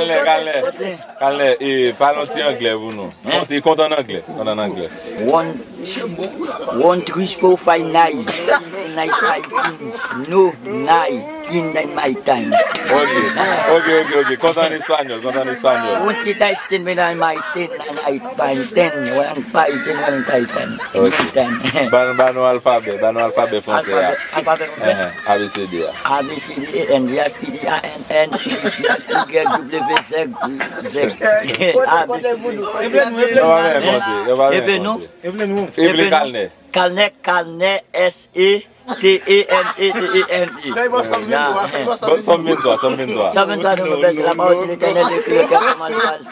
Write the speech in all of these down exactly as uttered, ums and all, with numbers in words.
Kalnè, Kalnè, Kalnè, e, pale yon ti anglè pou nou. Konte, konte an anglè, konte an anglè. One, one, three, four, five, nine. Nine, nine, no, nine, in, nine, my time. Ok, ok, ok, ok. Konte an espanyòl, konte an espanyòl. Un tita este en my ten, nine, nine, ten, one, five, ten, one, ten. Ok. Ban, ban nou alfabè, ban nou alfabè fransè a. Alfabè, alfabè fransè? Ehe, A B C D a. A, B, C, D, E, N, G, H, I, J, A, N, N, Y, W, Z, Z. A, B, C, D. Yo pa menm konte, yo pa menm konte. Epe nou? Epe Kalnè. Kalnè, Kalnè, S, E, T, E, N, E, T, E, N, E. Sòm venntwa, Sòm venntwa. Sòm venntwa, nou, nou, nou, la parole de l'Éternel, le Créateur, comment il parle.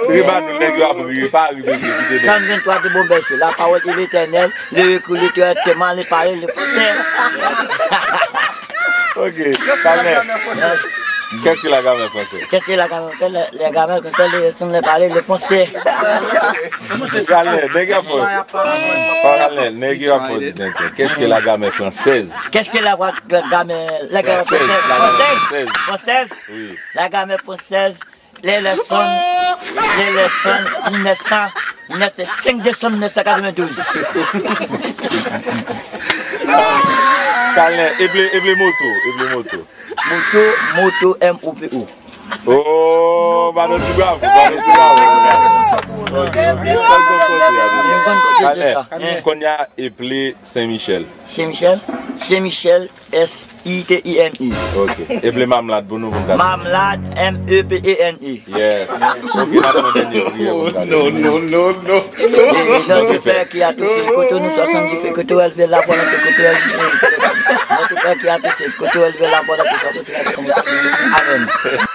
Riba nou, nèg yo ap ri, pa ri, bebe, kite nèg. Sòm venntwa de bon bèche. La parole de l'Éternel, le recruteur, tèman li pale le français. Ok, Kalnè. Qu'est-ce que la grammaire française? Qu'est-ce que la grammaire française? Le, le grammaire français, le, son le parler le français. Kalnè, nèg yo ap fò. Kalnè, nèg yo ap fò di tenten. Qu'est-ce que la grammaire française? Qu'est-ce que la gra-, gra-, grammaire, la grammaire française? Française, la grammaire française. Française? Oui. La grammaire française. Les leçons, les leçons, mille neuf cents, mille neuf cent cinq décembre mille neuf cent quatre-vingt-douze. Kalnè, eple, eple moto, eple moto. Moto, moto, M O T O. Oh, ba nou ti bravo, ba nou ti bravo. Kalnè, kounye a eple Sen Michèl. Sen Michèl, Sen Michèl, S I T I M I. Ok. Eple Mamlad pou nou, pou n ka. Mamlad, M E P E N E. Yes. Ok, n ap pran dènye priyè pou n ka. Non, non, non, non. Et notre Père qui as aux cieux, que ton nom soit sanctifié, que ton règne vienne, la volonté, que ton règne vienne. Notre Père qui as aux cieux, que ton règne vienne, la volonté, soit faite sur la terre comme au ciel. Amen.